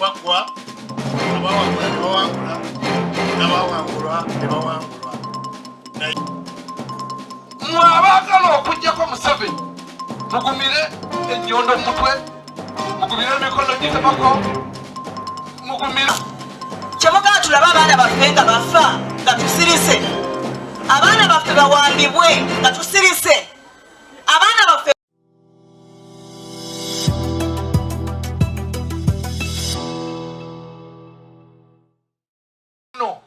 Kwaggwa, abawangula ne bawangula, n'abawangulwa ne bawangulwa. Naye Mwe abaagala okuggyako Museveni, mugumire ennyondo mu mutwe, mugumire emikono gitemako, mugumire. Kyemugala tulabe abaana baffe nga bafa nga tusirise, abaana baffe bawambibwe nga tusirise, abaana baffe. No,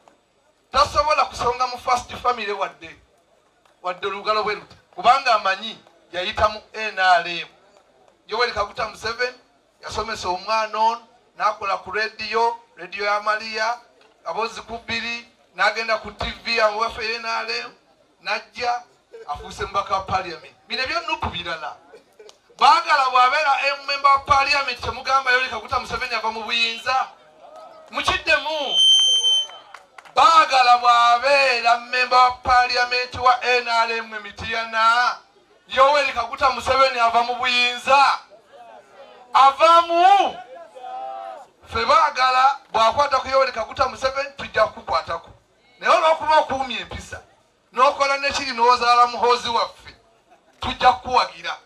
tasobola kusonga mu first family wadde olugalo bwe luti, kubanga amanyi yayita mu NRM. Yoweri Kaguta Museveni yasomesa omwana ono n'akola ku rediyo, rediyo ya Maria abozi ku bbiri, n'agenda ku TV awaffe NRM, n'ajja afuuse mubaka wa parliament. Bino ebya NUP birala. Baagala bw'abeera member wa parliament, temugamba Yoweri Kaguta Museveni ava mu buyinza. Mukiddemu. Baagala bw'abeera member wa parliament wa NRM e Mityana, Yoweri Kaguta Museveni ava mu buyinza. Avaamu. Ffe baagala bw'akwata ku Yoweri Kaguta Museveni, tujja kukukwatako. Naye olw'okuba okuumya empisa n'okola nekiri n'ozaala Muhoozi waffe, tujja kukuwagira.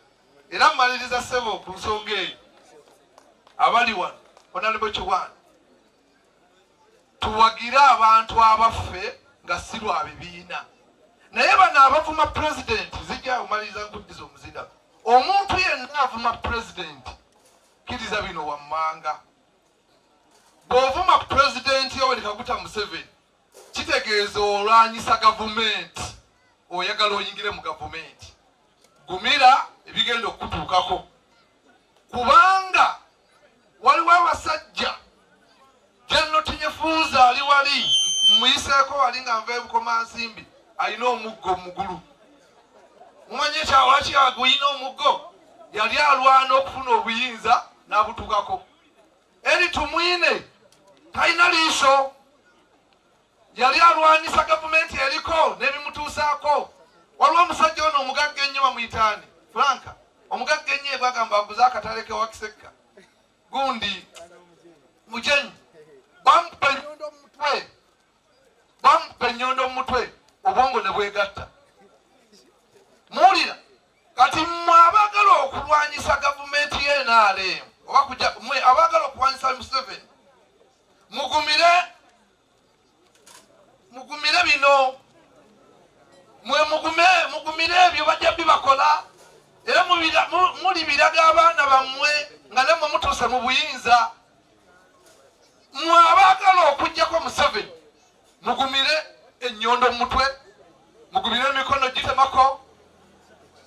Era mmaliriza ssebo ku nsonga eyo. Abali wano, Honorable Kiwanda, tuwagire abantu abaffe nga si lwa bibiina. Naye bano abavuma pulezidenti, zijja omaliriza nkuddiza omuzida. Omuntu yenna avuma pulezidenti, kkiriza bino wammanga. Bw'ovuma pulezidenti Yoweri Kaguta Museveni, kitegeeza olwanyisa gavumenti, oyagala oyingire mu gavumenti. Gumira ebigenda okukutuukako, kubanga waliwo abasajja. General Tinyefuuza ali wali, muyiseeko wali nga nva ebukomansimbi, alina omuggo mugulu. Mumanyi ekyawaki aguyina omuggo? Yali alwana okufuna obuyinza n'abutukako. Eri Tumwine talina liiso, yali alwanyisa gavumenti eriko n'ebimutuusaako. Waliwo omusajja ono omugagga ennyo, bamuyitaani Franka, omugagga ennyo ebwagamba aguze akatale ke Wakisekka gundi Mujenyi, bamukuba ennyondo mu mutwe, bamukuba ennyondo mu mutwe, obwongo ne bwegatta. Muwulira? Kati mmwe abaagala okulwanyisa gavumenti ye NRM, oba kujja, mmwe abaagala okulwanyisa Museveni, mugumire, mugumire bino. Mwe mugume, mugumire ebyo bajja bibakola. Era mulibiraga abaana bammwe nga nammwe mutuuse mu buyinza. Mmwe abaagala okuggyako Museveni, mugumire ennyondo mu mutwe, mugumire emikono gitemako,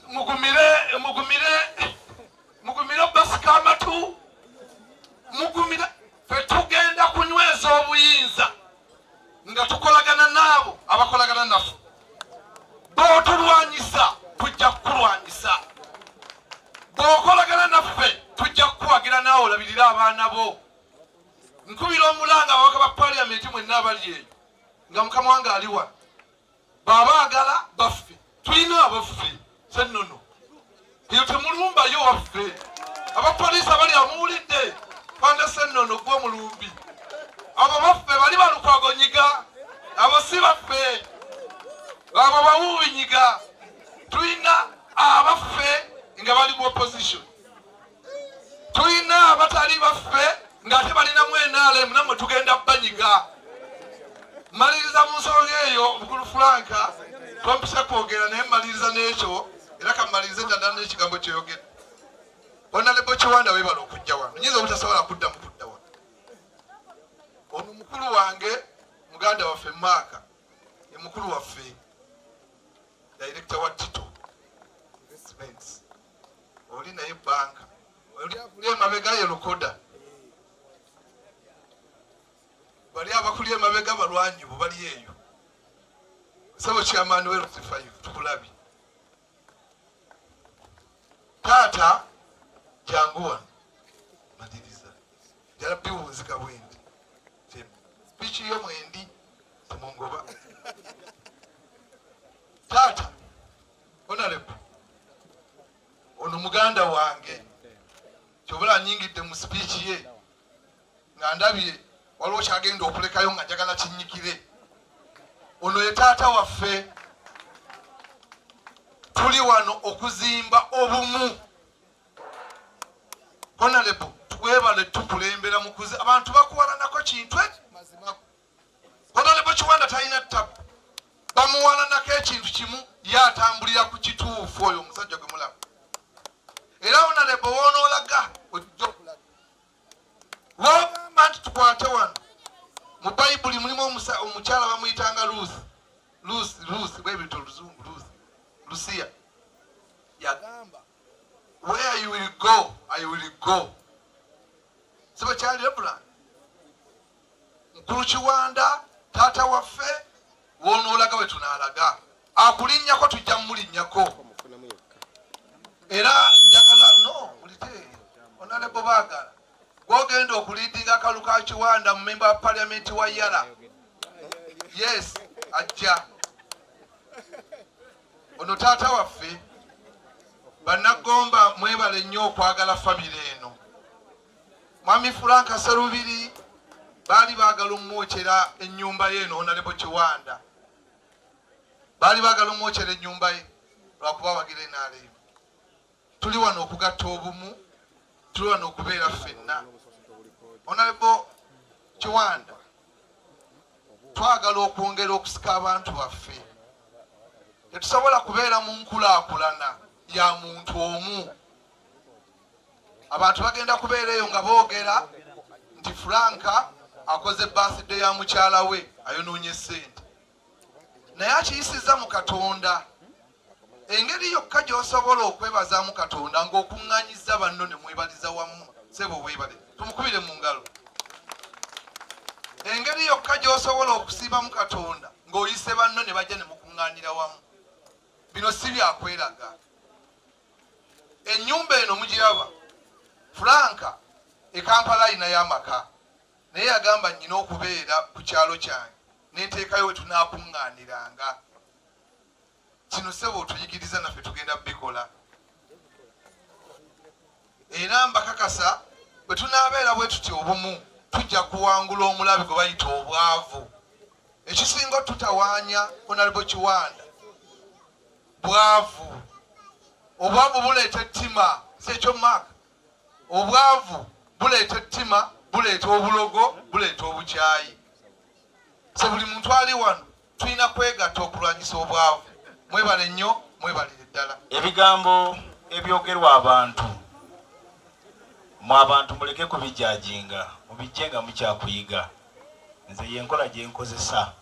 mugumire, mugumire, mugumire basika amatu, mugumire. Ffe tugenda kunyweza obuyinza nga tukolagana n'abo abakolagana naffe. Bw'otulwanyisa tujja kukulwanyisa, bw'okolagana naffe tujja kukuwagira, naawe olabirire abaana bo. Nkubira omulanga ababaka ba parliament mwenna abali eyo, nga mukama wange ali wano, babaagala baffe, tulina abaffe Sennono eyo temulumbayo waffe. Abapoliisi abali amuwulidde kwanda Sennono gwe omulumbi, abo baffe bali balukwagonyiga, abo si baffe, abo bawuubinyiga. Tulina abaffe nga bali mu opposition, tulina abatali baffe ng'ate balinamu NRM, nammwe tugenda banyiga. Maliriza mu nsonga eyo, mukulu Franka tompise kwogera, naye maliriza n'ekyo, era kamalirize ddala n'ekigambo kyoyogera. Honorable Kiwanda, weebala okujja wano. Nyinza obutasobola kuddamu kudda wano. Ono mukulu wange, muganda waffe Maaka, ye mukulu waffe, director wa Tito Investments, oli naye banka, oli akuli emabega ye Lukoda, bali abakuli emabega balwanyi bo bali eyo. Sebo chairman we LC5, tukulabye. Taata jangu wano, maliriza njala biwunzika bwendi speech yo mwendi temungoba. Taata honorable, ono muganda wange, kyobula nyingidde mu speech ye nga Andabye waliwo kyagenda okulekayo nga njagala kinnyikire. Ono ye taata waffe. Tuli wano okuzimba obumu. Honorable, twebale tukulembera mukuzi abantu bakuwalanako kintu mazima. Honorable Kiwanda talina tabu, bamuwalanako ekintu kimu, ye atambulira ku kituufu. Oyo omusajja gwe mulaba era honorable woonoolaga wetujja okulaga wogamba nti tukwate wano. Mu Bayibuli mulimu omukyala bamuyitanga Ruth, Ruth, Ruth, bwebintu oluzungu, Ruth, Lusiya. Yagamba, "Where you will go, I will go." Siba kyali Reverend Mukulu Kiwanda, taata waffe, wonoolaga we tunaalaga. Akulinnyako tujja mumulinnyako. Era njagala no mulite honorable Baagala gwogenda okuleadinga akalu ka Kiwanda mu member wa parliament wa Yala. Yes, ajja ono taata waffe. Bannagomba, mwebale nnyo okwagala famire eno. Mwami Franka Serubiri baali baagala omumwokyera ennyumba ye eno. Honorable Kiwanda baali baagala omwokyera ennyumba ye lwakuba wagira NRM. Tuli wano okugatta obumu, tuli wano okubeera ffenna. Honorable Kiwanda, twagala okwongera okusika abantu baffe. Tetusobola kubeera mu nkulaakulana ya muntu omu. Abantu bagenda kubeera eyo nga boogera nti Franka akoze birthday ya mukyala we, ayonoonye ssente, naye akiyisizza mu Katonda. Engeri yokka gy'osobola okwebazaamu Katonda ng'okuŋŋaanyiza banno ne mwebaliza wamu. Sebo, weebale, tumukubire mu ngalo. Engeri yokka gy'osobola okusiibamu Katonda ng'oyise banno ne bajja ne mukuŋŋaanira wamu. Bino si byakweraga. Ennyumba eno mugiraba, Franka e Kampala ayinayo amaka, naye yagamba nnyina okubeera ku kyalo kyange nenteekayo we tunaakuŋŋaaniranga. Kino ssebo otuyigiriza, naffe tugenda bikola. Era mbakakasa, bwe tunaabeera bwe tuti obumu, tujja kuwangula omulabe gwe bayita obwavu. Ekisinga otutawaanya, Honorable Kiwanda, bwavu. Obwavu buleeta ettima, si ekyo Mark? Obwavu buleeta ettima, buleeta obulogo, buleeta obukyayi. So buli muntu ali wano tulina kwegatta okulwanyisa obwavu. Mwebale nnyo, mwebalire ddala. Ebigambo ebyogerwa abantu, mwe abantu muleke kubijudginga, mubijje nga mukyakuyiga. Nze yenkola gye nkozesa.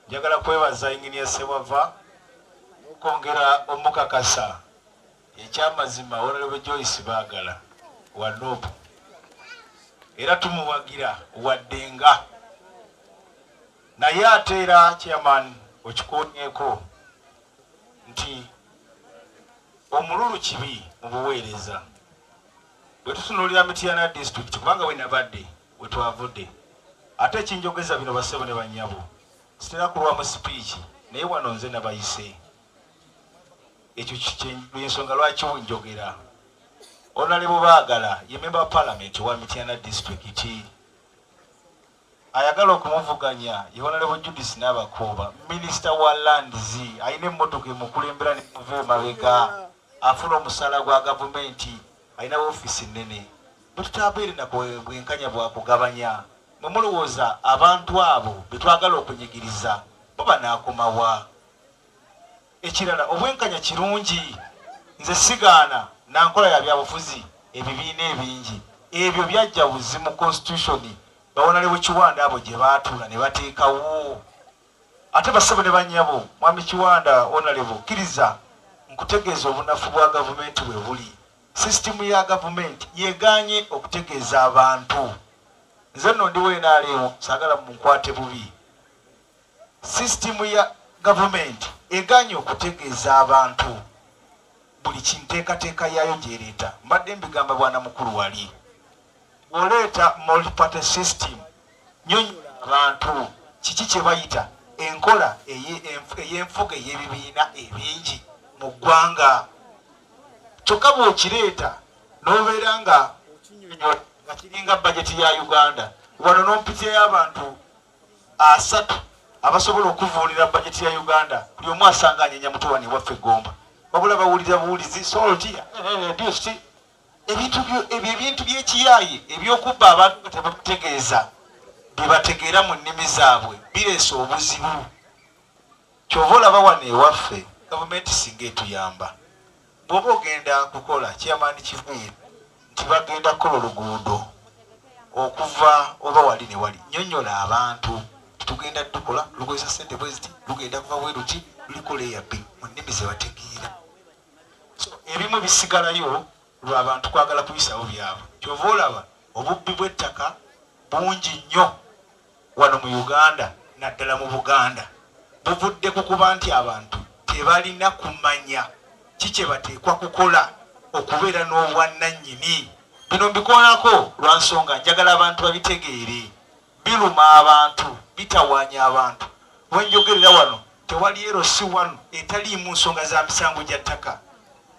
Njagala kwebaza Inginiya Sewava n'okwongera omukakasa ekyamazima. Honorable Joyce Baagala wa NUP, era tumuwagira wadde nga naye ate era chairman okikuonyeeko nti omululu kibi mu buweereza. Bwe tutunuulira Mityana District, kubanga we nabadde we twavudde, ate ekinjogeza bino, bassebo ne bannyabo, sitera kulwa mu speech, naye wano nze nabayise. Ekyo ensonga lwaki njogera. Honorable Baagala ye member wa parliament wa Mityana District. Ayagala okumuvuganya ye Honorable Judith Nabakuuba, minisita wa lands, alina emmotoka emukulembera nemuva emabega, afuna omusaala gwa gavumenti, alina ofiisi nnene. Bwe tutabeere na bwenkanya bwakugabanya, mwe mulowooza abantu abo betwagala okunyigiriza bo banaakomawa? Ekirala, obwenkanya kirungi, nze sigaana nankola ya byabufuzi. Ebibiina ebingi ebyo byajja buzi mu constitution ba Honorable Kiwanda abo gye baatuula ne bateekawo. Ate bassebo ne bannyabo, mwami Kiwanda, honorable, kkiriza nkutegeeza obunafu bwa gavumenti bwe buli. Sisitimu ya gavumenti yegaanye okutegeeza abantu. Nze nno ndiwo NRM, saagala munkwate bubi. Sisitimu ya gavumenti egaanye okutegeeza abantu buli kinteekateeka yaayo gy'ereeta. Mbadde mbigamba bwana mukulu wali, bw'oleeta multiparty system, nyonyola abantu kiki kye bayita enkola ey'enfuga ey'ebibiina ebingi mu ggwanga. Kyokka bw'okireeta n'obeera nga okinyonyola. nga kiringa bajeti ya Uganda. Wano n'ompitirayo abantu 3 abasobola okuvuulira bajeti ya Uganda, buli omu asanga anyenya mutwe wano ewaffe Gomba, wabula bawulira buwulizi salt, DST, ebintu ebyo ebintu by'ekiyaaye eby'okubba abantu nga tebategeeza bye bategeera mu nnimi zaabwe bireese obuzibu. Ky'ova olaba wano ewaffe gavumenti singa etuyamba, bw'oba ogenda kukola chairman Kiviiri nti bagenda kukola oluguudo okuva oba wali ne wali, nnyonnyola abantu tugenda tukola lukozesa ssente bwe ziti, lugenda kuva bwe luti, luliko leeya B mu nnimi ze bategeera. So ebimu bisigalayo lwa bantu kwagala kuyisawo byabwe. Ky'ova olaba obubbi bw'ettaka bungi nnyo wano mu Uganda, naddala mu Buganda, buvudde ku kuba nti abantu tebalina kumanya ki kye bateekwa kukola okubeera n'obwannannyini. Bino mbikoonako lwa nsonga njagala abantu babitegeere. Biruma abantu, bitawaanya abantu. We njogerera wano tewali LC1 etaliimu nsonga za misango gya ttaka,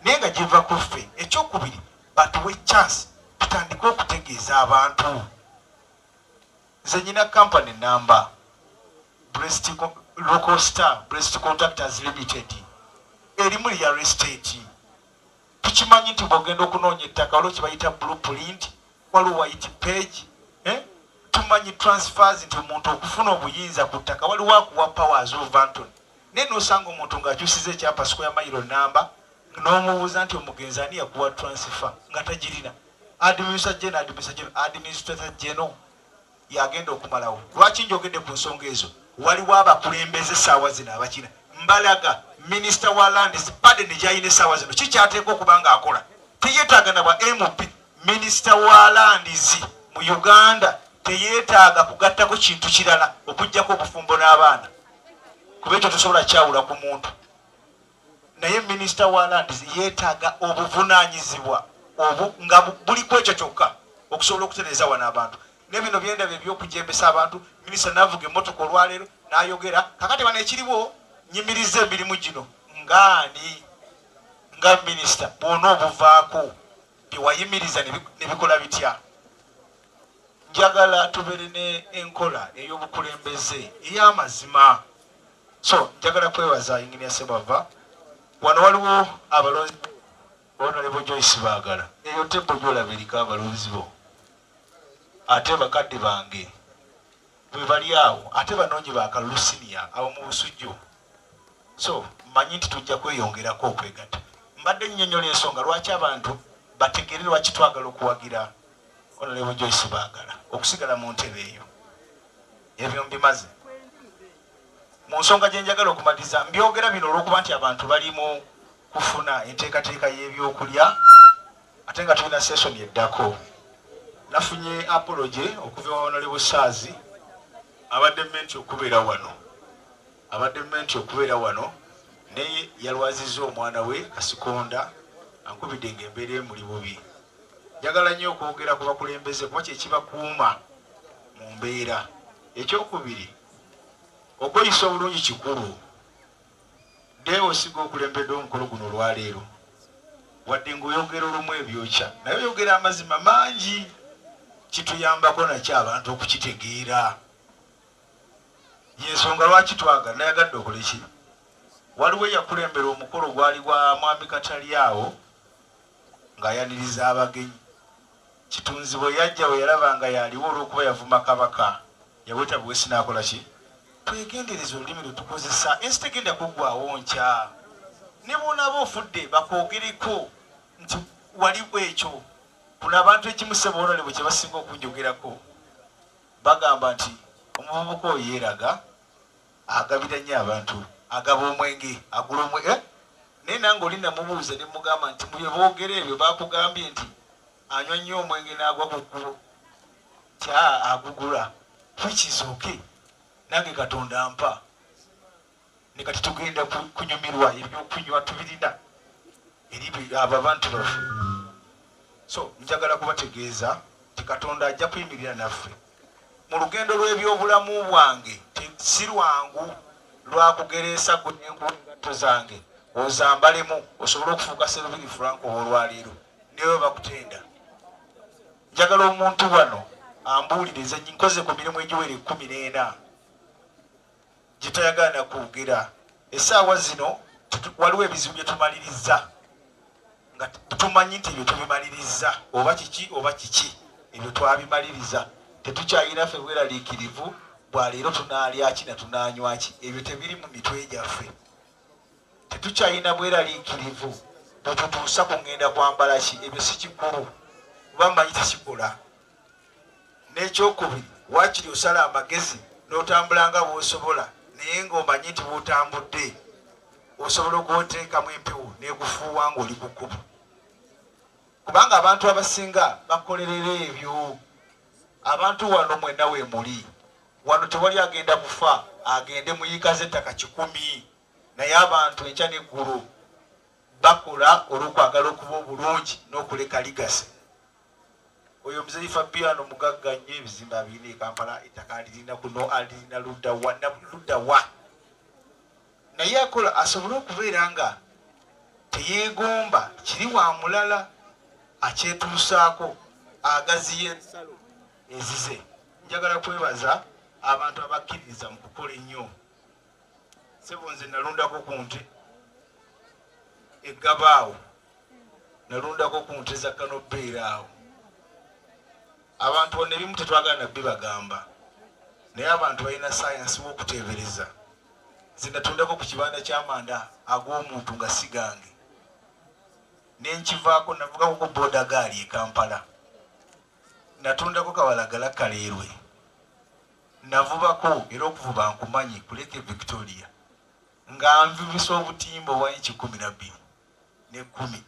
naye nga giva ku ffe. Ekyokubiri, batuwe chance tutandike okutegeeza abantu. Nze nyina company namba Breast Local Star Breast Contractors Limited erimu real estate. Tukimanyi nti bw'ogenda okunoonya ettaka waliwo kye bayita blueprint, waliwo white page, Tumanyi transfers nti omuntu okufuna obuyinza ku ttaka waliwo akuwa powers of Anthony, naye n'osanga omuntu ng'akyusiza ekyapa square mile namba n'omubuuza nti omugenzi ani yakuwa transfer nga tagirina. Administrator General, Administrator General, Administrator General yagenda okumalawo. Lwaki njogedde ku nsonga ezo? Waliwo abakulembeze essaawa zino abakina mbalaga minisita wa lands burden gy'alina essaawa zino kikyateekwa okuba ng'akola, teyeetaaga na bwa MP. Minisita wa lands mu Uganda teyeetaaga kugattako kintu kirala okuggyako obufumbo n'abaana, kuba ekyo tosobola kyawula ku muntu. Naye minisita wa lands yeetaaga obuvunaanyizibwa obu nga buli ku ekyo kyokka okusobola okutereeza wano abantu. Ne bino byendaba eby'okujembesa abantu, minisita n'avuga emmotoka olwaleero n'ayogera kakati bano ekiriwo nyimiriza emirimu gino ng'ani nga minisita bw'ona obuvaako bye wayimiriza ne bikola bitya. Njagala tubeere ne enkola ey'obukulembeze ey'amazima. So njagala kwebaza Engineer Sebava. Wano waliwo abalonzi Honorable Joyce Bagala, eyo tebo gy'olaba eriko abalonzi bo, ate bakadde bange bwe bali awo, ate banoonyi ba kalulu senior awo mu Busujju. So mmanyi nti tujja kweyongerako okwegatta. Mbadde nnyonnyola ensonga lwaki abantu bategeere lwaki twagala okuwagira Honorable Joyce Bagala okusigala mu ntebe eyo. Ebyo mbimaze. Mu nsonga gye njagala okumaliriza, mbyogera bino olw'okuba nti abantu bali mu kufuna enteekateeka y'ebyokulya ate nga tulina sesoni eddako. Nafunye apology okuva ewa Honorable Saazi abadde menti okubeera wano, abadde menti okubeera wano naye yalwazizza omwana we Kasikonda, ankubidde ng'embeera emuli bubi. Njagala nnyo okwogera ku bakulembeze kuba kye kibakuuma mu mbeera. Ekyokubiri, okweyisa obulungi kikulu. Deo osiga okulembedde omukolo guno olwaleero, wadde ng'oyogera olumu ebyokya naye oyogera amazima mangi, kituyambako nakyo abantu okukitegeera. Y'ensonga lwaki twagala nayagadde okole ki. Waliwo eyakulembera omukolo gwali gwa Mwami Katalyawo ng'ayaniriza abagenyi. Kitunzi bwe yajja bwe yalaba nga y'aliwo olw'okuba yavuma Kabaka, yaweta buwesi n'akola ki? Twegendereze olulimi lwe tukozesa, ensi tegenda kuggwaawo nkya. Ne bw'onaaba ofudde bakwogereko nti wali ekyo. Kuno abantu ekimu ssebo Honorable kye basinga okunjogerako, bagamba nti omuvubuka oyo yeeraga, agabira nnyo abantu, agaba omwenge, agula omwenge. Naye nange oli namubuuza ne mmugamba nti mu bye boogera ebyo baakugambye nti anywa nnyo omwenge n'agwa ku kkubo, nti aa agugula, which is okay, nange Katonda ampa. Ne kati tugenda kunyumirwa ebyokunywa tubirina eri abo abantu baffe. So njagala kubategeeza nti Katonda ajja kuyimirira naffe mu lugendo lw'ebyobulamu bwange. Si lwangu lwakugereesa gwe nenkuwa engatto zange ozambalemu osobole okufuuka Sserubiri Frank ow'olwaleero, newe bakutenda. Njagala omuntu wano ambuulire, nze nkoze ku mirimu egiwera 14 gye tayagala na kwogera. Essaawa zino waliwo ebizibu bye tumaliriza nga tumanyi nti ebyo tubimaliriza, oba kiki oba kiki, ebyo twabimaliriza. Tetukyayina ffe bweraliikirivu bwa leero tunaalya ki na tunaanywa ki, ebyo tebiri mu mitwe gyaffe. Tetukyayina bweraliikirivu bwetutuusa ku ngenda kwambala ki, ebyo si kikulu kuba mmanyi tekikola. N'ekyokubiri, waakiri osala amagezi n'otambula nga bw'osobola, naye ng'omanyi nti bw'otambudde osobola okuteekamu empewo n'ekufuuwa ng'oli ku kkubo, kubanga abantu abasinga bakolerera ebyo. Abantu wano mwenna weemuli wano, tewali agenda kufa agende mu yiika z'ettaka 100, naye abantu enkya n'eggulo bakola olw'okwagala okuba obulungi n'okuleka legacy. Oyo Muzeyi Fabiano mugagga nnyo, ebizimbe abirina e Kampala, ettaka alirina kuno, alirina ludda wa na ludda wa, naye akola asobole okubeera nga teyeegomba kiri wa mulala, akyetuusaako agaziye ensalo ezize. Njagala kwebaza abantu abakkiririza mu kukola ennyo. Sebo, nze nalundako ku nte eggabaawo, nalundako ku nte za kanobeera awo. Abantu bonna ebimu tetwagala nabbi bagamba, naye abantu balina sayansi w'okuteebereza. Nze natundako ku kibanda ky'amanda ag'omuntu nga si gange nenkivaako. Navugako ku boda gaali e Kampala, natundako Kabalagala Kaleerwe, navubako, era okuvuba nkumanyi ku Lake Victoria nga nvubisa obutimba obwa inchi 12 ne 10,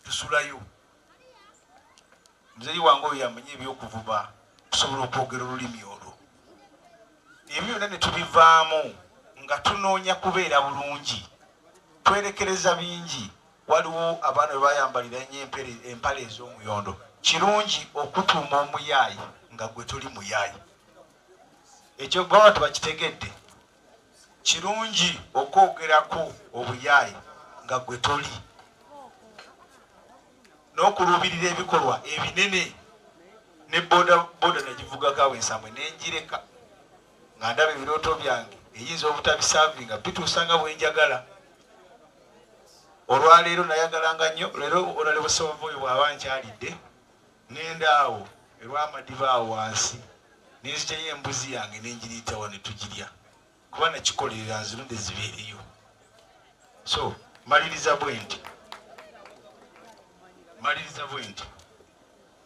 tusulayo. Muzeeyi wange oyo yamanyi ebyokuvuba, tusobola okwogera olulimi olwo. Ebyo byonna ne tubivaamu nga tunoonya kubeera bulungi, twerekereza bingi. Waliwo abaana bwe bayambalira ennyo empale ez'omuyondo. Kirungi okutuuma omuyaayi nga gwe toli muyaayi, ekyo baba tebakitegedde. Kirungi okwogerako obuyaayi nga gwe toli, n'okuluubirira ebikolwa ebinene. Ne boda boda nagivugako awo ensambwe nenjireka nga ndaba ebirooto byange eyinza obutabisavinga bituusa nga bwenjagala. Olwaleero nayagalanga nnyo, leero Honorable Sewava oyo bw'aba nkyalidde, ŋŋenda awo erwamadiba awo wansi nenzigyayo embuzi yange nengireetawa ne tugirya, kuba nakikolerera nzirunde zibeereyo. So maliriza bwe nti, maliriza bwe nti,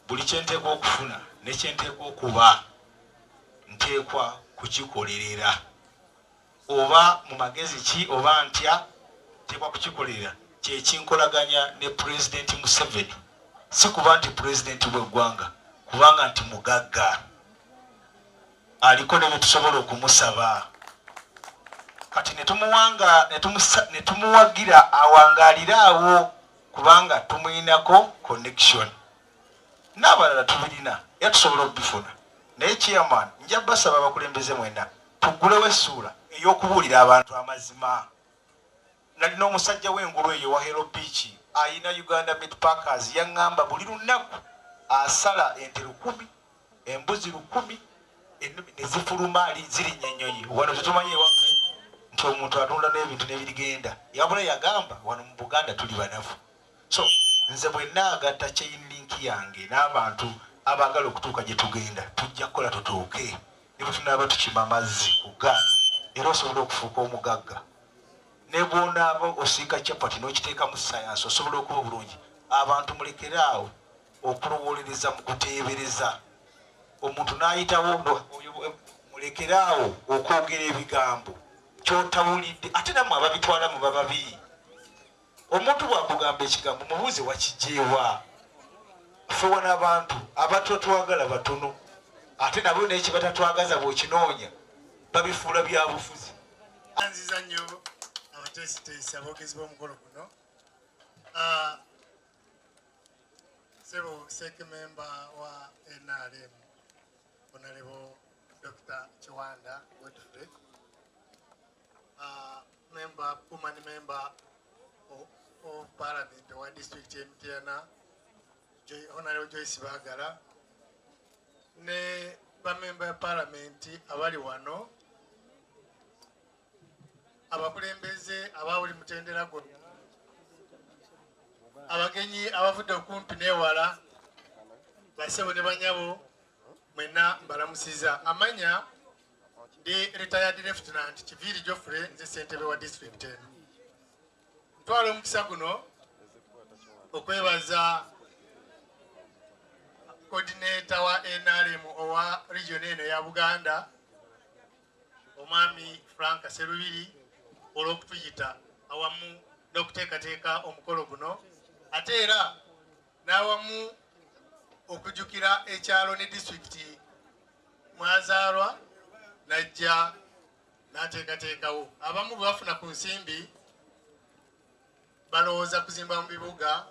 buli kyenteekwa okufuna nekyenteekwa okuba nteekwa kukikolerera, oba mu magezi ki oba ntya, nteekwa kukikolerera. Kyekinkolaganya ne Pulezidenti Museveni, si kuba nti pulezidenti w'eggwanga, kubanga nti mugagga aliko ne byetusobola okumusaba kati netumuwanga netumuwagira awangaalire awo, kubanga tumuyinako connection n'abalala tubirina era tusobola okubifuna. Naye chairman, nja basaba abakulembeze mwena tuggulewo essuula ey'okubuulira abantu amazima. Nalina omusajja w'engulu eyo wa Hello Beach ayina Uganda Meat Packers, yaŋŋamba buli lunaku asala ente 1000, embuzi 1000 ne zifuluma ali zirinnya ennyonyi. Wano tetumanyi ewaffe nti omuntu atunda n'ebintu n'ebirigenda, yabula yagamba wano mu Buganda tuli banafu. So nze bwe naagatta chain link yange n'abantu abaagala okutuuka gye tugenda, tujja kukola tutuuke ne bwe tunaaba tukima amazzi ku ggaali. Era osobola okufuuka omugagga ne bw'onaaba osiika chapati n'okiteekamu sayansi, osobola okuba obulungi. Abantu mulekere awo okulowoolereza mu kuteebereza omuntu n'ayitawo. Mulekere awo okwogera ebigambo kyotawulidde, ate nammwe ababitwala mu bababi. Omuntu bw'akugamba ekigambo, mubuuze wakijeewa. Ffe wano abantu abatatwagala batono, ate nabo naye kyebatatwagaza bw'okinoonya babifuula bya bufuzi. Nziza nnyo abateesiteesi, aboogezi b'omukolo guno. Sebo sekimemba wa NRM, Honorable Dr. Kiwanda Godfrey, member, woman member of parliament wa district y'e Mityana, Honorable Joyce Bagala, Ne bamemba ya palamenti abali wano, abakulembeze aba buli mutendera gwonna, abagenyi abavudde okumpi n'ewala, basebo ne banyabo, mwenna mbalamusiza. Amanya ndi retired Lieutenant Kiviiri Geoffrey, nze ssentebe wa disitulikiti eno. Ntwala omukisa guno okwebaza coordinator wa NRM owa region eno eya Buganda, omwami Frank Serubiri, olw'okutuyita awamu n'okuteekateeka omukolo guno, ate era n'awamu okujjukira ekyalo ne disitulikiti mwazaalwa najja n'ateekateekawo. Abamu bwe bafuna ku nsimbi balowooza kuzimba mu bibuga,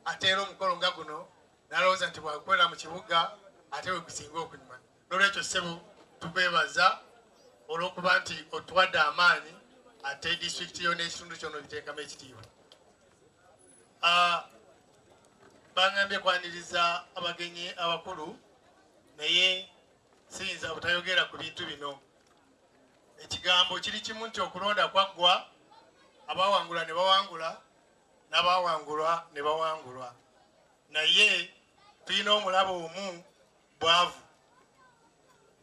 ate era omukolo nga guno n'alowooza nti bwakukolera mu kibuga ate we gusinga okunyuma. N'olwekyo ssebo, tukwebaza olw'okuba nti otuwadde amaanyi, ate disitulikiti yo n'ekitundu kyona obiteekamu ekitiibwa. Bangambye kwaniriza abagenyi abakulu, naye siyinza butayogera ku bintu bino. Ekigambo kiri kimu nti okulonda kwaggwa, abawangula ne bawangula n'abawangulwa ne bawangulwa, naye tulina omulabe omu, bwavu.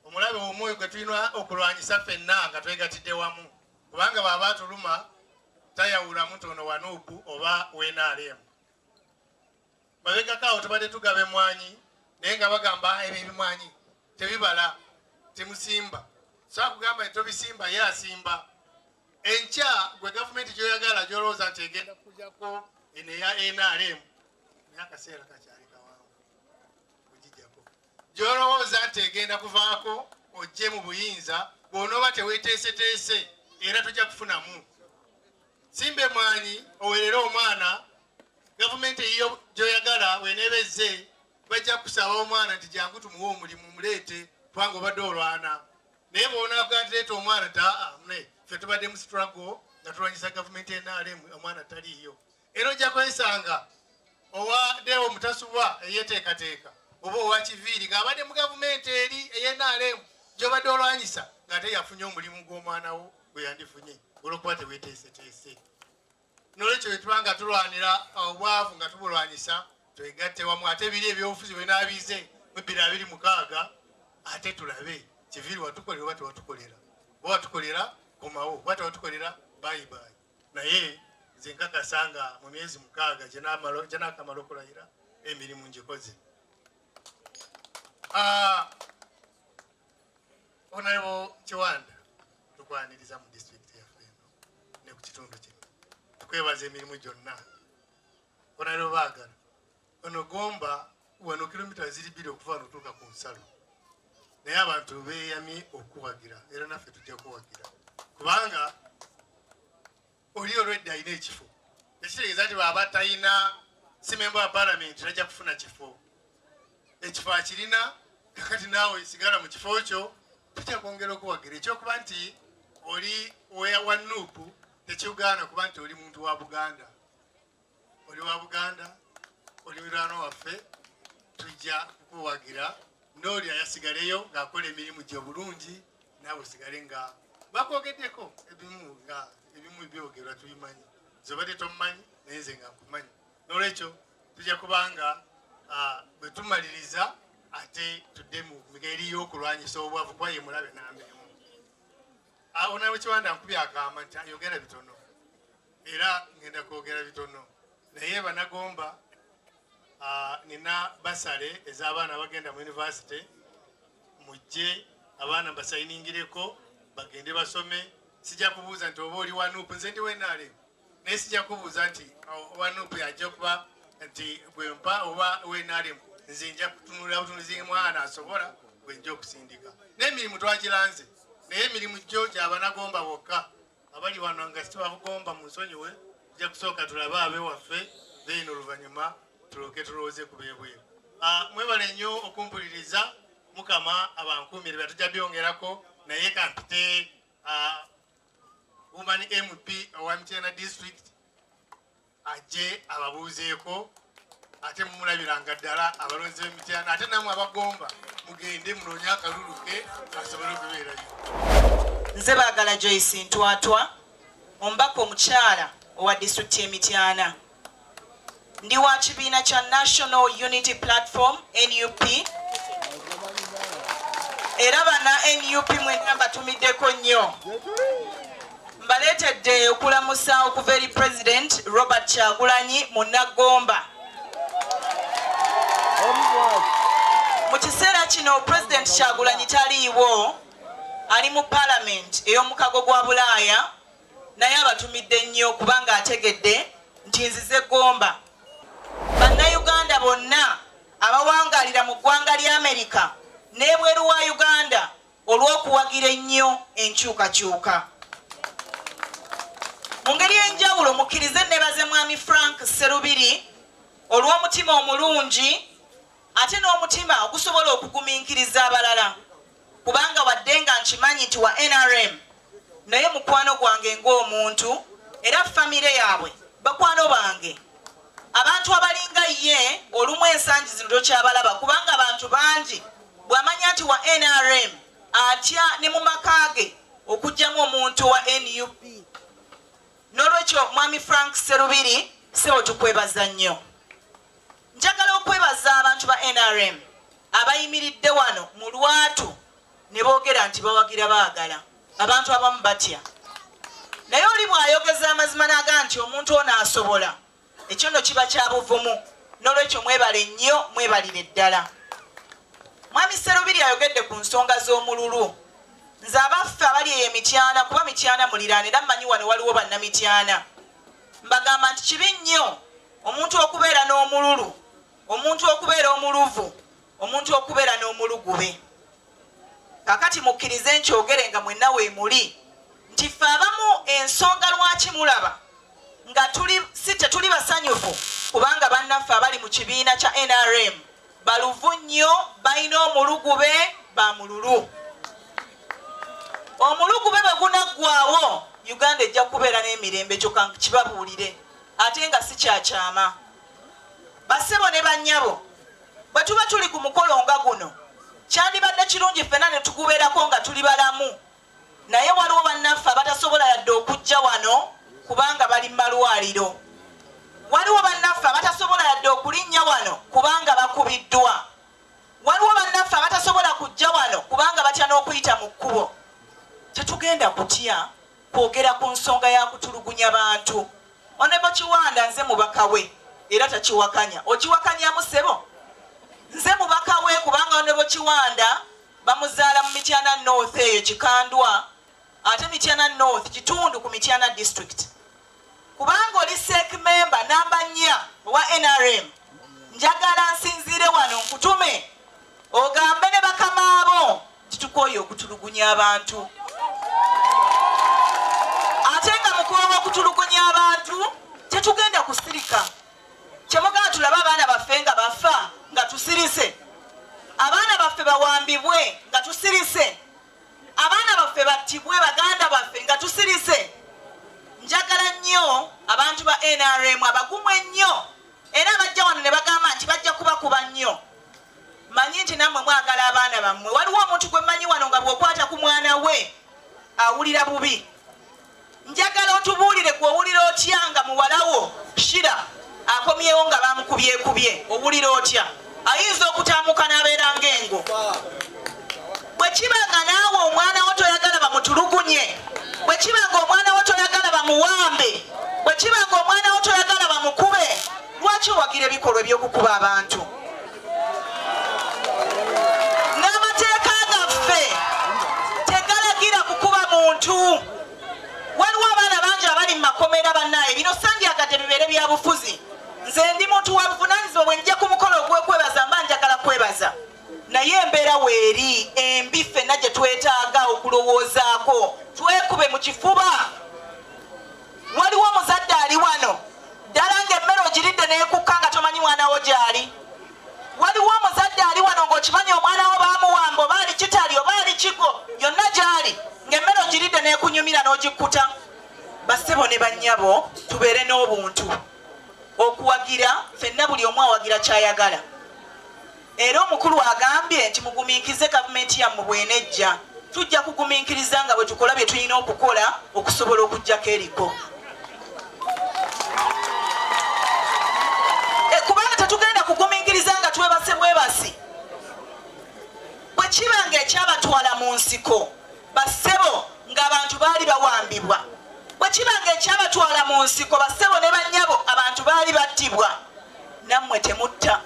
Omulabe omu gwe tulina okulwanyisa ffenna nga twegatidde wamu, kubanga bw'aba atuluma tayawula mutono wa NUP oba wa NRM. Mabegako awo tubadde tugaba emwanyi, naye nga bagamba ebyo ebimwanyi tebibala, temusimba. So akugamba nti tobisimba, ye asimba. Enkya gwe gavumenti gyoyagala, gyolowooza nti egenda kujako eno eya NRM, naye akaseera kakyali kawanvu kugijjako. Gyolowooza nti egenda kuvaako ojje mu buyinza, bw'onooba teweeteeseteese era tojja kufunamu. Simba emwanyi owerere omwana. Gavumenti eyiyo gyoyagala weneeba ezze, bajja kusaba omwana nti jangu tumuwe omulimu, muleete kubanga obadde olwana. Naye bw'onaavuga nti leeta omwana, nti aa mune ffe tubadde mu struggle nga tulwanyisa gavumenti NRM, omwana taliiyo. Era ojja kwesanga owa Deo Mutasubwa eyeteekateeka oba owa Kiviiri ng'abadde mu gavumenti eri ey'NRM gy'obadde olwanyisa, ng'ate yafunye omulimu gw'omwana wo gwe yandifunye olw'okuba teweeteeseteese. Nolwekyo bwe nga tulwanira obwavu, nga tubulwanyisa, twegatte wamu. Ate biri ebyobufuzi bwe naabize mu 2026, ate tulabe Kiviiri watukolera oba tewatukolera. Oba watukolera, komawo, oba tewatukolera, bye bye. Naye nze nkakasa nga mu myezi 6 gye naakamala okulayira, emirimu ngikoze. Honorable Kiwanda, tukwaniriza mu disitulikiti yaffe eno ne ku kitundu kino. Tukwebaza emirimu gyonna. Honorable Baagala, ono Gomba wano kilomita ziri 2 okuva wano otuuka ku nsalo, naye abantu beeyamye okuwagira, era naffe tujja kuwagira, kubanga oli olwedde alina ekifo. Ekitegeeza nti bw'aba talina, si memba wa palamenti, tajja kufuna kifo. Ekifo akirina kakati, naawe sigala mu kifo kyo, tujja kwongera okuwagira. Ekyokuba nti oli wa NUP tekigaana kuba nti oli muntu wa Buganda. Oli wa Buganda, oli muliraanwa waffe, tujja kukuwagira. N'oli ayasigaleyo ng'akola emirimu gye obulungi, naawe osigale nga bakwogeddeko ebimu, nga ebimu byogerwa tubimanyi. Zobadde tomumanyi, naye nze nga nkumanyi. N'olwekyo tujja kubanga bwe tumaliriza, ate tudde mu ngeri y'okulwanyisa obwavu, kuba ye mulabe namba emu. Honorable Kiwanda nkubye agamba nti ayogera bitono, era ngenda kwogera bitono, naye banagomba, nina bursary ez'abaana abagenda mu university. Mujje abaana mbasayiningireko bagende basome. Sijja kubuuza nti oba oli wa NUP, nze ndi wa NRM, naye sijja kubuuza nti owa NUP ajja kuba nti bwempa oba wa NRM. Nze nja kutunula butunuzi mwana asobola bwe nja okusindika. N'emirimu twagiranze, naye emirimu gyo gyabanagomba bokka. Abali wano nga sitibabugomba, mu nsonyiwe. Tujja kusooka tulabe abewaffe, then oluvannyuma tulooke tulowooze ku bebweru. Mwebale nnyo okumpuliriza. Mukama abankuumire. Batujja byongerako, naye kampite woman MP owa Mityana District ajje ababuuzeeko. Ate mumulabiranga ddala abalonzi b'emityana, ate namwe abagomba mugende munoonye akalulu ke asobole okubeerayo. Nze Baagala Joyce Ntwatwa, omubaka omukyala owa disitulikiti y'Emityana. Ndi wa kibiina kya National Unity Platform NUP, era bana NUP mwenna mbatumiddeko nnyo. Mbaleetedde okulamusa okuva eri President Robert Kyagulanyi Munnagomba. Mu kiseera kino President Kyagulanyi taliiwo, ali mu Parliament ey'omukago gwa Bulaaya, naye abatumidde nnyo kubanga ategedde nti nzize Gomba. Bannayuganda bonna abawangalira mu ggwanga lya Amerika n'ebweru wa Uganda olw'okuwagira ennyo enkyukakyuka. Mu ngeri y'enjawulo mukkirize nebaze Mwami Frank Sserubiri olw'omutima omulungi ate n'omutima ogusobola okugumiikiriza abalala, kubanga wadde nga nkimanyi nti wa NRM, naye mukwano gwange ng'omuntu, era famire yaabwe bakwano bange. Abantu abalinga ye olumu ensangi zino tokyabalaba, kubanga abantu bangi bw'amanya nti wa NRM atya ne mu maka ge okuggyamu omuntu wa NUP. N'olwekyo Mwami Frank Sserubiri, ssebo tukwebaza nnyo. Njagala okwebaza abantu ba NRM abayimiridde wano mu lwatu ne boogera nti bawagira Baagala. Abantu abamu batya, naye oli bw'ayogeza amazima n'agaa nti omuntu ono asobola, ekyo nno kiba kya buvumu. N'olwekyo mwebale nnyo, mwebalire ddala. Mwami Sserubiri ayogedde ku nsonga z'omululu. Nze abaffe abali eyo Emityana, kuba Mityana muliraano, era mmanyi wano waliwo bannamityana, mbagamba nti kibi nnyo omuntu okubeera n'omululu, omuntu okubeera omuluvu, omuntu okubeera n'omulugube. Kakati mukkirize nkyogere nga mwenna weemuli nti ffe abamu ensonga lwaki mulaba nga tuli si tetuli basanyufu, kubanga bannaffe abali mu kibiina kya NRM baluvu nnyo, balina omulugube, ba mululu. Omulugube bwe gunaggwawo, Uganda ejja kubeera n'emirembe. Kyokka kibabuulire ate nga si kyakyama, bassebo ne bannyabo, bwe tuba tuli ku mukolo nga guno, kyandibadde kirungi ffenna ne tugubeerako nga tuli balamu, naye waliwo bannaffe abatasobola yadde okujja wano kubanga bali mu malwaliro. Waliwo bannaffe abatasobola yadde okulinnya wano kubanga bakubiddwa. Waliwo bannaffe abatasobola kujja wano kubanga batya n'okuyita mu kkubo. Tetugenda kutya kwogera ku nsonga ya kutulugunya bantu. Honorable Kiwanda nze mubaka we, era takiwakanya. Okiwakanyamu ssebo? Nze mubaka we, kubanga Honorable Kiwanda bamuzaala mu Mityana North eyo Kikandwa, ate Mityana North kitundu ku Mityana District. Kubanga oli SEC member namba 4 owa NRM, njagala nsinziire wano nkutume ogambe ne bakamaabo nti tukooye okutulugunya abantu. Ate nga mukoowa okutulugunya abantu, tetugenda kusirika. Kyemugamba tulabe abaana baffe nga bafa nga tusirise, abaana baffe bawambibwe nga tusirise, abaana baffe battibwe, baganda baffe nga tusirise. Njagala nnyo abantu ba NRM abagumu ennyo, era abajja wano ne bagamba nti bajja kubakuba nnyo. Manyi nti nammwe mwagala abaana bammwe. Waliwo omuntu gwe mmanyi wano nga bw'okwata ku mwana we awulira bubi. Njagala otubuulire, gwe owulira otya nga muwala wo Shira akomyewo nga bamukubyekubye? Owulira otya? Ayinza okutaamuka n'abeera ng'engo. Bwe kiba nga naawe omwana wo toyagala bamutulugunye, bwe kiba nga omwana wo toyagala bamuwambe, bwe kiba nga omwana wo toyagala bamukube, lwaki owagira ebikolwa eby'okukuba abantu? N'amateeka gaffe tegalagira kukuba muntu. Waliwo abaana bangi abali mu makomera. Bannaaye, bino sandyagadde bibeere bya bufuzi. Nze ndi muntu wa buvunaanyizibwa. Bwe nja ku mukolo ogw'okwebaza, mba njagala kwebaza, naye embeera weeri embi, ffenna gye twetaaga okulowoozaako, twekube mu kifuba. Waliwo omuzadde ali wano ddala ng'emmere ogiridde n'ekukka nga tomanyi mwana wo gy'ali? Waliwo omuzadde ali wano ng'okimanyi omwana wo baamuwamba, oba ali Kitali oba ali Kigo, yonna gy'ali, ng'emmere ogiridde n'ekunyumira n'ogikkuta? Bassebo ne bannyabo, tubeere n'obuntu. Okuwagira ffenna buli omu awagira ky'ayagala. Era omukulu agambye nti mugumiikirize gavumenti yammwe bw'enejja. Tujja kugumiikiriza nga bwe tukola bye tulina okukola okusobola okuggyako eriko. Eh, kubanga tetugenda kugumiikiriza nga twebase bwebasi. Bwe kiba ng'ekyabatwala mu nsiko bassebo ng'abantu baali bawambibwa, bwe kiba ng'ekyabatwala mu nsiko bassebo ne bannyabo abantu baali battibwa, nammwe temutta,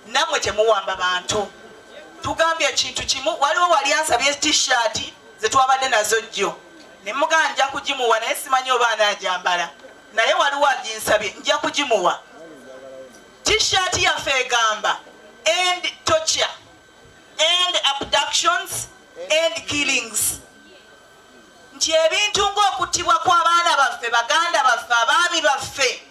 nammwe temuwamba bantu. Tugambye ekintu kimu, waliwo wali ansabye t-shirt ze twabadde nazo jjo ne mugamba nja kugimuwa naye simanyi oba anagyambala, naye waliwo aginsabye nja kugimuwa. T-shirt yaffe egamba end torture, end abductions, end killings, nti ebintu ng'okuttibwa kw'abaana baffe, baganda baffe, abaami baffe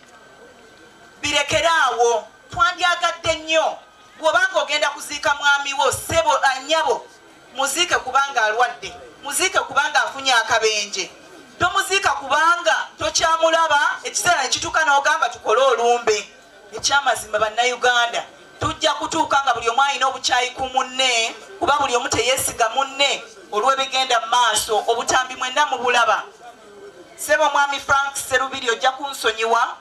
birekere awo. Twandyagadde nnyo bw'obanga ogenda kuziika mwami wo, ssebo, annyabo, muziike kubanga alwadde, muziike kubanga afunye akabenje, tomuziika kubanga tokyamulaba, ekiseera ne kituuka n'ogamba tukole olumbe. Ekyamazima Bannayuganda tujja kutuuka nga buli omu alina obukyayi ku munne, kuba buli omu teyeesiga munne olw'ebigenda mu maaso. Obutambi mwenna mubulaba. Ssebo Mwami Frank Sserubiri, ojja kunsonyiwa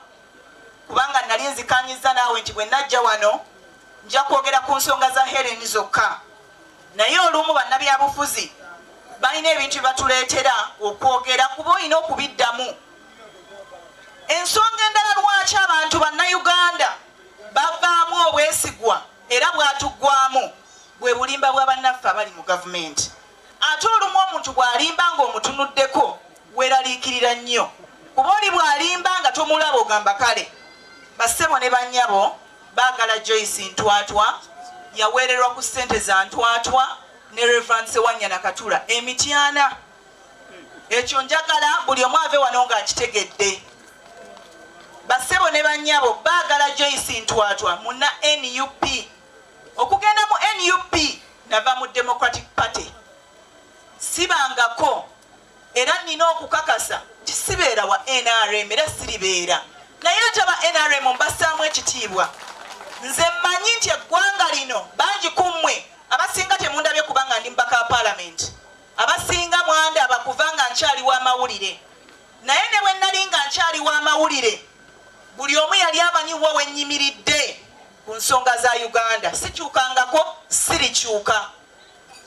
kubanga nali nzikanyizza naawe nti bwe najja wano nja kwogera ku nsonga za Helen zokka, naye olumu bannabyabufuzi balina ebintu bye batuleetera okwogera kuba olina okubiddamu. Ensonga endala lwaki abantu Bannayuganda bavaamu obwesigwa era bwatuggwamu bwe bulimba bwa bannaffe abali mu gavumenti. Ate olumu omuntu bw'alimba ng'omutunuddeko weeraliikirira nnyo, kuba oli bw'alimba nga tomulaba ogamba kale. Bassebo ne bannyabo, baagala Joyce Ntwatwa yaweererwa ku ssente za Ntwatwa ne Reverend Ssewanyana Katula e Mityana. Ekyo njagala buli omu ave wano ng'akitegedde. Bassebo ne bannyabo, baagala Joyce Ntwatwa munna nup. Okugenda mu nup nava mu Democratic Party, sibangako era nnina okukakasa nti sibeera wa NRM era siribeera, naye ate aba NRM mbassaamu ekitiibwa. Nze mmanyi nti eggwanga lino bangi ku mmwe abasinga temundabye kubanga ndi mubaka wa Palamenti, abasinga mwandaba kuva nga nkyali wa mawulire, naye ne bwe nali nga nkyali wa mawulire buli omu yali amanyi wa we nnyimiridde ku nsonga za Uganda. Sikyukangako, sirikyuka.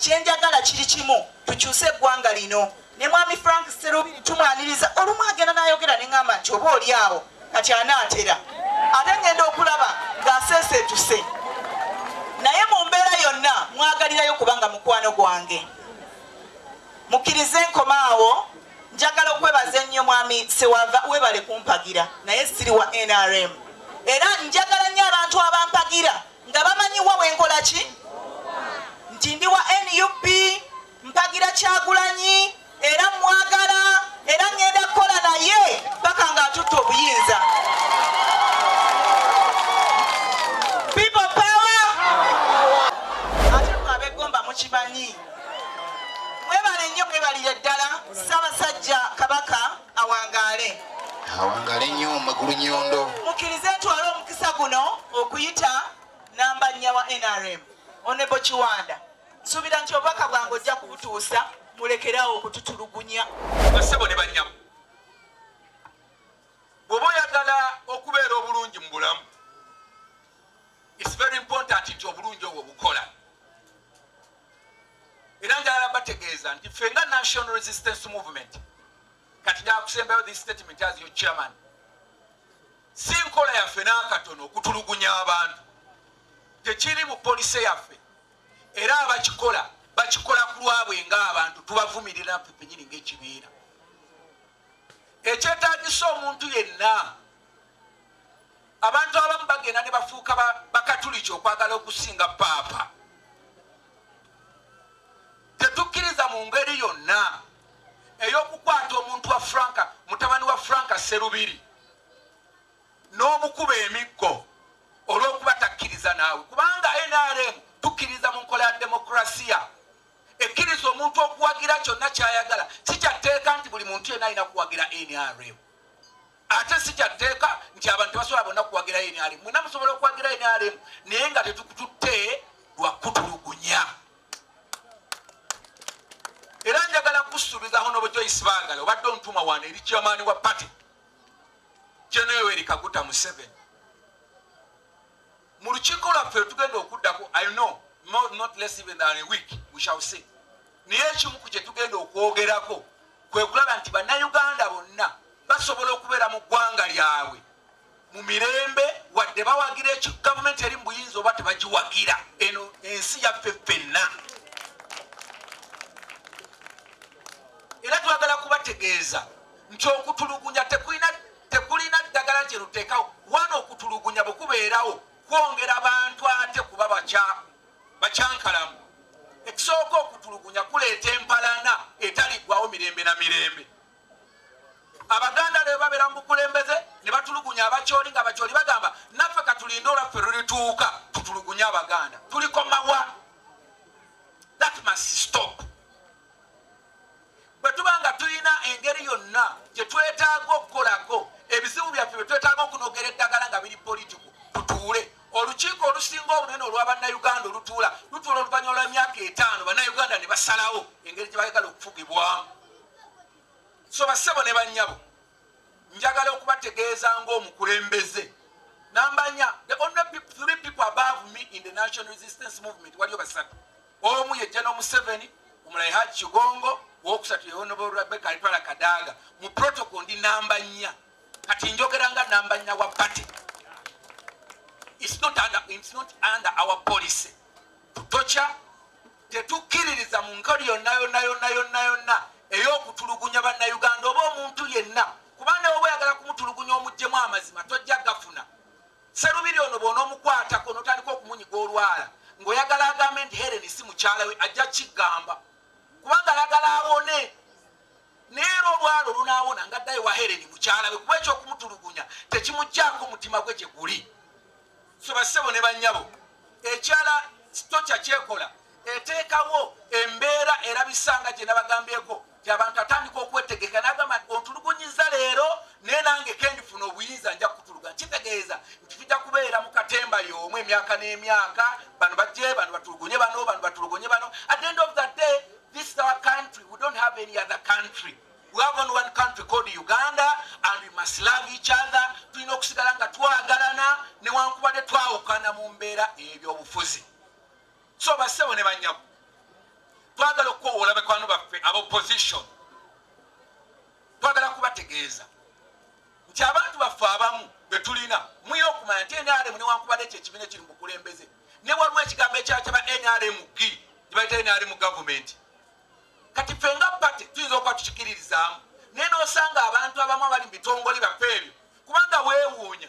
Kye njagala kiri kimu, tukyuse eggwanga lino. Ne Mwami Frank Sserubiri tumwaniriza, olumu agenda n'ayogera ne ŋŋamba nti oba oli awo kati anaatera, ate ŋŋenda okulaba ng'aseeseetuse. Naye mu mbeera yonna mwagalirayo kubanga mukwano gwange. Mukkirize nkome awo. Njagala okwebaza ennyo Mwami Ssewava, weebale kumpagira, naye siri wa NRM era njagala nnyo abantu abampagira nga bamanyi wa wenkola ki, nti ndi wa nup, mpagira Kyagulanyi era mwagala era ngenda kukola naye paka ng'atutte obuyinza. People power! Ate mwe ab'eggomba mukimanyi. Mwebale nnyo, mwebalire ddala. Ssaabasajja Kabaka awangaale. Awangaale nnyo Magulu Nyondo. Mukkirize ntwale omukisa guno okuyita namba nnya wa NRM Honorable Kiwanda. Nsuubira nti obubaka bwange ojja kubutuusa, mulekeraawo okututulugunya. Bassebo ne bannyabo, bw'oba oyagala okubeera obulungi mu bulamu, it's very important nti obulungi obwo bukola. Era njagala bategeeza nti ffe nga National Resistance Movement, kati njagala kusembayo this statement as your chairman, si nkola yaffe n'akatono okutulugunya abantu, tekiri mu polisi yaffe, era abakikola bakikola ku lwabwe ng'abantu, tubavumirira naffe ffennyini ng'ekibiina. Ekyetaagisa omuntu yenna, abantu abamu bagenda ne bafuuka bakatuliki okwagala okusinga paapa. Tetukkiriza mu ngeri yonna ey'okukwata omuntu wa Franka, mutabani wa Franka Sserubiri, n'omukuba emiggo olw'okuba takkiriza naawe, kubanga NRM tukkiriza mu nkola ya demokrasiya ekkiriza omuntu okuwagira kyonna ky'ayagala. Si kya tteeka nti buli muntu yenna alina kuwagira NRM. Ate si kyatteeka nti abantu tebasobola bonna kuwagira NRM. Mwenna musobola okuwagira NRM naye nga tetukututte lwa kutulugunya. Era njagala kusuubiza Honorable Joyce Bagala, obadde ontuma wano eri chairman wa party General Yoweri Kaguta Museveni. Mu lukiiko lwaffe tugenda okuddako, I know not less even than a week, we shall see. Naye ekimu ku kye tugenda okwogerako kwe kulaba nti bannayuganda bonna basobola okubeera mu ggwanga lyabwe mu mirembe, wadde bawagira ekyo gavumenti eri mu buyinza oba tebagiwagira. Eno ensi yaffe ffenna. Era twagala kubategeeza nti okutulugunya tekulina ddagala kye luteekawo. Wano okutulugunya bwe kubeerawo kwongera bantu ate kuba bakyankalamu. Ekisooka, okutulugunya kuleeta empalana etaliggwawo mirembe na mirembe. Abaganda leero babeera mu bukulembeze ne batulugunya Abakyoli, nga Abakyoli bagamba naffe katulinde olwaffe lulituuka tutulugunye Abaganda. Tulikomawa? That must stop. Bwe tuba nga tulina engeri yonna gye twetaaga okukolako ebizibu byaffe, bye twetaaga okunogera eddagala nga biri political, tutuule. Olukiiko olusinga obunene olwa bannayuganda olutuula lutuula oluvannyuma lwa myaka 5, bannayuganda ne basalawo engeri gye bayagala okufugibwamu. So bassebo ne bannyabo, njagala okubategeeza ng'omukulembeze namba 4, the only three people above me in the National Resistance Movement, waliyo basatu. Omu ye General Museveni, omulala ye Haji Kigongo, owokusatu ye Honorable Rebecca Alitwala Kadaga. Mu protocol ndi namba 4. Kati njogera nga namba 4 wa party. It's not under our policy to torture. Tetukkiririza mu nkoli yonna yonna yonna yonna yonna ey'okutulugunya bannayuganda oba omuntu yenna, kubanga oba oyagala kumutulugunya omuggyemu amazima, tojja gafuna. Serubiri ono bw'onoomukwatako n'otandika okumunyiga olwala ng'oyagala agambe nti Helen si mukyala we, ajja kigamba, kubanga ayagala awone. Naye era olwala olunaawona nga addayo wa Helen mukyala we, kuba ekyokumutulugunya tekimuggyako mutima gwe gye guli. So bassebo ne bannyabo, ekyala torture kyekola, eteekawo embeera erabisa nga gye nabagambyeko ti abantu atandika okwetegeka n'agamba nti ontulugunyiza leero, naye nange kendifuna obuyinza nja kutuluga. Kitegeeza nti tujja kubeera mu katemba y'omu emyaka n'emyaka. Bano bajje, bano batulugunye bano, bano batulugunye bano. At the end of the day, this is our country. We don't have any other country. We have only one country called Uganda, and we must love each other. Tulina okusigala nga twagalana newankubadde twawukana mu mbeera ey'ebyobufuzi. So bassebo ne bannyabo, twagala okukowoola bakwano baffe aba opposition. Twagala kubategeeza nti abantu baffe abamu be tulina, mulina okumanya nti NRM newankubadde ekyo ekibiina ekiri mu bukulembeze, ne waliwo ekigambo ekirala kyaba NRM G gyebayita NRM government. Kati ffe nga party tuyinza okuba tukikiririzaamu, naye n'osanga abantu abamu abali mu bitongole byaffe ebyo, kubanga weewuunya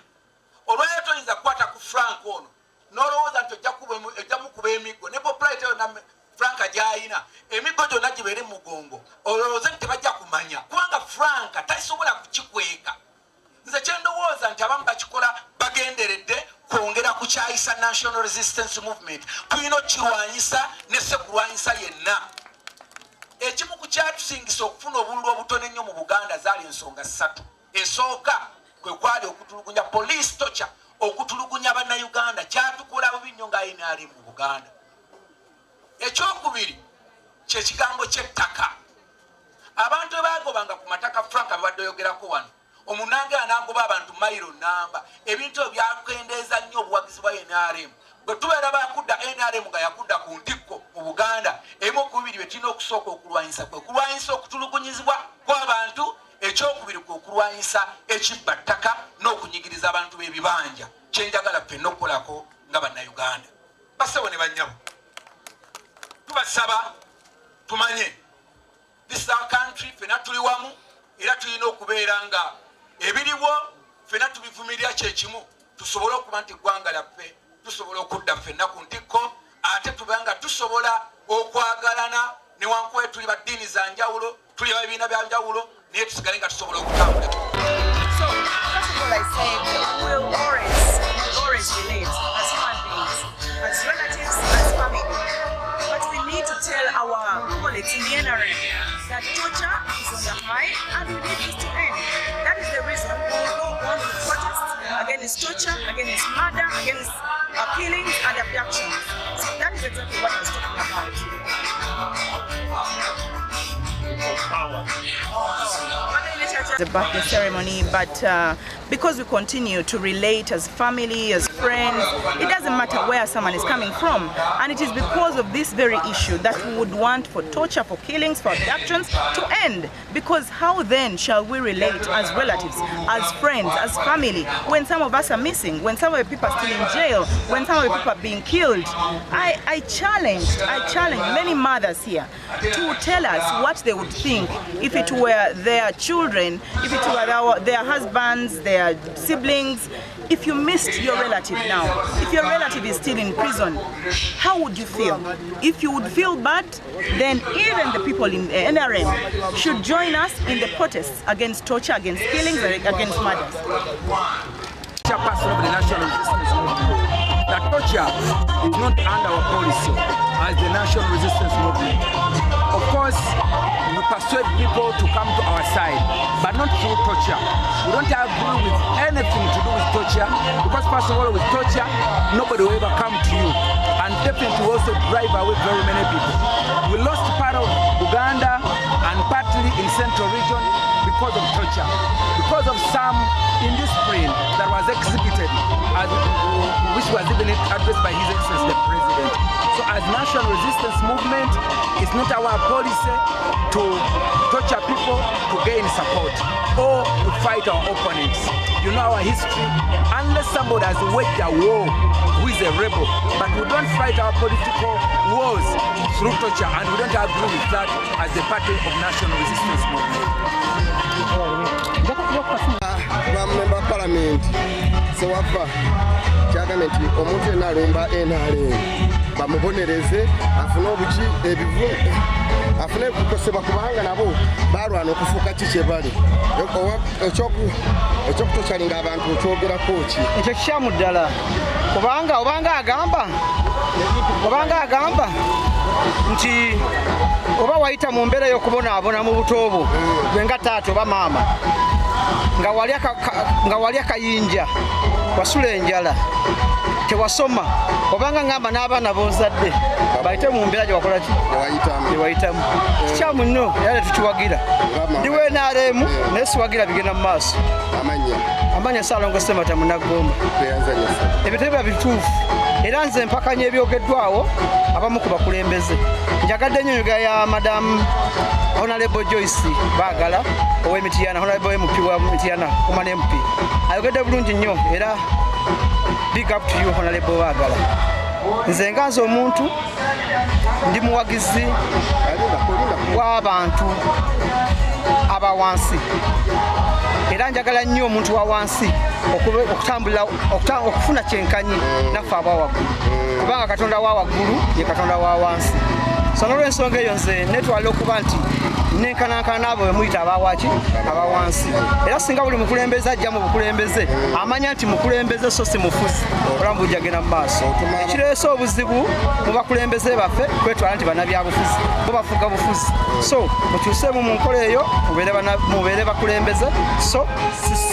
olwayo toyinza kukwata ku Frank ono n'olowooza nti ojja mukuba emiggo ne popularity yonna Frank gy'ayina, emiggo gyonna gibeere mu mugongo, olowooze nti tebajja kumanya, kubanga Frank tasobola kukikweka. Nze kyendowooza nti abamu bakikola bagenderedde kwongera kukyayisa National Resistance Movement. Tulina okukirwanyisa ne sekulwanyisa yenna. Ekimu ku kyatusingisa okufuna obululu obutono ennyo mu Buganda zaali ensonga ssatu. Esooka kwe kwali okutulugunya, police torture, okutulugunya bannayuganda kyatukola bubi nnyo nga NRM mu Buganda. Ekyokubiri kyekigambo ky'ettaka. Abantu bwe bagobanga ku mataka, Frank babadde oyogerako wano, omunange anagoba abantu mayiro namba. Ebintu ebyo byakendeeza nnyo obuwagizi bwa NRM. Bwe tubeera bakudda NRM nga yakudda ku ntikko mu Buganda, ebimu ku bibiri bye tulina okusooka okulwanyisa kwe kulwanyisa okutulugunyizibwa kw'abantu, ekyokubiri kwe okulwanyisa ekibba ttaka n'okunyigiriza abantu b'ebibanja. Kyenjagala ffenna okukolako nga bannayuganda, bassebo ne bannyabo, tubasaba tumanye this is our country. Ffenna tuli wamu era tulina okubeera nga ebiriwo ffenna tubivumirira kyekimu, tusobole okuba nti eggwanga lyaffe tusobola okudda ffenna ku ntikko, ate tube nga tusobola okwagalana newankubadde tuli ba ddiini za njawulo, tuli babibiina bya njawulo, naye tusigale nga tusobola okutambula. So, first of all, I said we'll always relate as human beings, as relatives, as family. But we need to tell our colleagues colleagues in the NRM that torture is on the high and we need this to end. That is the reason we will go on with protests against torture, against murder, against killings and abductions. So that is exactly what I was talking about. The birthday ceremony, but because we continue to relate as family, as friends, it doesn't matter where someone is coming from. And it is because of this very issue that we would want for torture, for killings, for abductions to end. Because how then shall we relate as relatives, as friends, as family, when some of us are missing, when some of the people are still in jail, when some of the people are being killed? I challenge many mothers here to tell us what they would think if it were their children, if it were their husbands, their siblings. If you missed your relative now, if your relative is still in prison, how would you feel? If you would feel bad, then even the people in the NRM should join us in the protests against torture, against killings, and against murders. Chairperson of the National Resistance Movement, that torture is not under our policy as the National Resistance Movement. Of course, we persuade people to come to our side, but not through torture. We don't agree with anything to do with torture, because first of all, with torture, nobody will ever come to you, and definitely will also drive away very many people. We lost part of Uganda and partly in Central Region because of torture, because of some indiscipline that was exhibited, which was even addressed by His Excellency the President. So as National Resistance Movement, it's not our policy to torture people to gain support or to fight our opponents. You know our history, unless somebody has waged a war who is a rebel, but we don't fight our political wars through torture, and we don't agree with that as the party of National Resistance Movement. Member Parliament Sewava kyagambye nti omuntu yenna alumba NRM bamubonereze afune obuki ebivu afune kukosebwa kubanga nabo balwana okufuuka ki kye bali. Ekyokutokyalinga abantu okyogerako ki? Ekyo kikyamu ddala, kubanga obanga agamba nti oba wayita mu mbeera y'okubonaabona mu buto bwo gwe nga taata oba maama nga wali akayinja, wasula enjala, tewasoma, obanga ngamba n'abaana b'ozadde bayite mu mbeera gye wakola ki? Gye wayitamu. Kikyamu nnyo era tetukiwagira. Ndi wa NRM naye siwagira bigenda mu maaso. Amanya Ssaalongo Ssemata Munnagomba. Ebyo tebiba bituufu, era nze mpakanya ebyogeddwawo abamu ku bakulembeze. Njagadde nnyo enjogera ya Madam Honorable Joyce Bagala ow'Emityana, Honorable MP wa Mityana, Woman MP. Ayogedde bulungi nnyo era big up to you Honorable Bagala. Nze nga nze omuntu ndi muwagizi w'abantu aba wansi, era njagala nnyo omuntu wa wansi okutambula okufuna kyenkanyi naffe aba waggulu, kubanga Katonda wa waggulu ye Katonda wa wansi. So n'olwensonga eyo nze netwala okuba nti nenkanankana n'abo be muyita abawaki abawansi, era singa buli mukulembeze ajja mu bukulembeze amanya nti mukulembeze so si mufuzi, obulamu bujja genda mu maaso. Ekireese obuzibu mu bakulembeze baffe kwetwala nti bannabyabufuzi, bo bafuga bufuzi. So mukyuseemu mu nkola eyo, mubeere bakulembeze so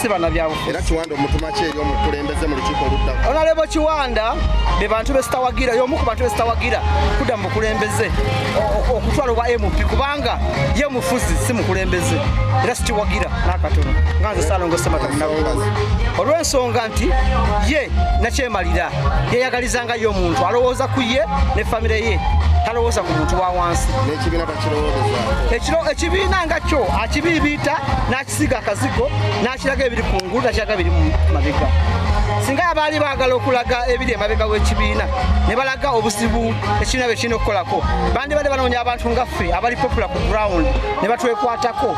si bannabyabufuzi. Era Kiwanda omutuma ki eri omukulembeze mu lukiiko oluddako? Honorable Kiwanda be bantu besitawagira, y'omu ku bantu besitawagira kudda mu bukulembeze okutwala obwa MP, kubanga ye mufuzi si mukulembeze, era sikiwagira n'akatono nga nze Ssaalongo Ssemata Munnagomba. Olw'ensonga nti ye nakyemalira, yeeyagalizanga ye omuntu, alowooza ku ye ne famire ye, talowooza ku muntu wa wansi. N'ekibiina takirowooza. Ekibiina nga kyo akibiibiita n'akisiga akazigo n'akiraga ebiri ku ngulu n'akiraga ebiri mu mabega. Singa abaali baagala okulaga ebiri emabega w'ekibiina ne balaga obuzibu ekibiina bye kirina okukolako, bandibadde banoonya abantu nga ffe abali popular ku ground ne batwekwatako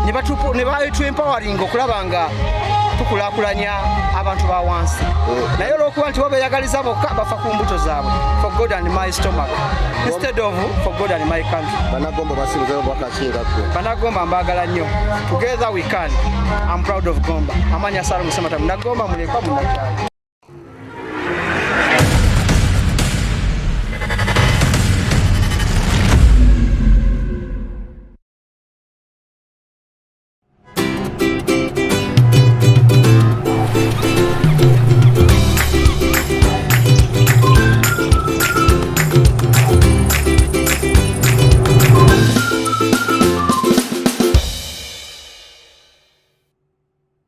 ne batwempoweringa okulaba nga tukulaakulanya abantu ba wansi. Naye olw'okuba nti bo beeyagaliza bokka bafa ku mbuto zaabwe, for God and my stomach instead of for God and my country. Bannagomba basinzeeyo bakakinga ggwe. Bannagomba mbaagala nnyo. Together we can. I'm proud of Gomba. Amanya Ssaalongo Ssemata Munnagomba, mulekwa munnakyalo.